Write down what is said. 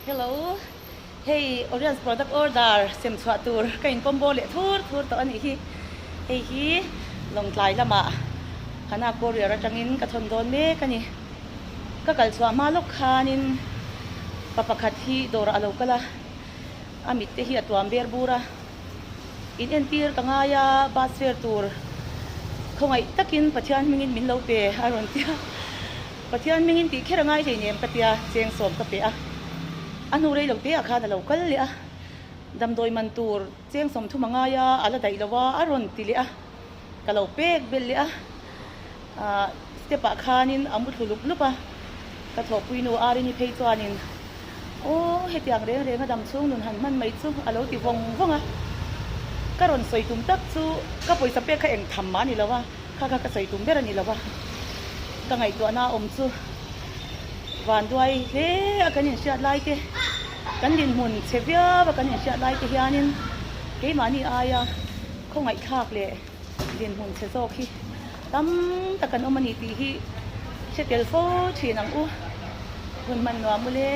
Hello, hei Orion's product order sem chhuah tur ka in pawm bawr leh thur thur tawh a nih hi. Hei hi Lawngtlai lamah Hana courier atangin ka thawn dawn mek a ni. Ka kal chhuah hma lawk khanin pa pakhat hi dawrah a lo kal a, a mit te hi a tuam ber bur a. In entir ka ngai a, bus fare tur khawngaih takin Pathian hmingin min lo pe a rawn ti a. Pathian hmingin tih kher a ngai hlei nem ka tia cheng sawm ka pe a. A hnu rei lo te ah khan a lo kal leh a, damdawi man tur cheng 30 a ngai a, a la daih lo a, a rawn ti leh a. Ka lo pek belh leh a, ah step ah khanin a mu thlu lup lup a, ka thawhpui nu Arini phei chuanin aw hetiang reng reng a dam chhung nun han hman mai chu a lo ti vawng vawng a, ka rawn sawi tum tak chu ka pawisa pek kha eng tham mah a ni lo a, kha kha ka sawi tum ber a ni lo a, ka ngaihtuahna a awm chu vanduai hle a kan inhriat lai te, kan dinhmun chhe viau a kan inhriat lai te hianin keimahni aia. Khawngaihthlak leh dinhmun chhe zawk hi tam tak an awm a ni tih hi hre tel fo thin ang u. Hun hman nuam ule.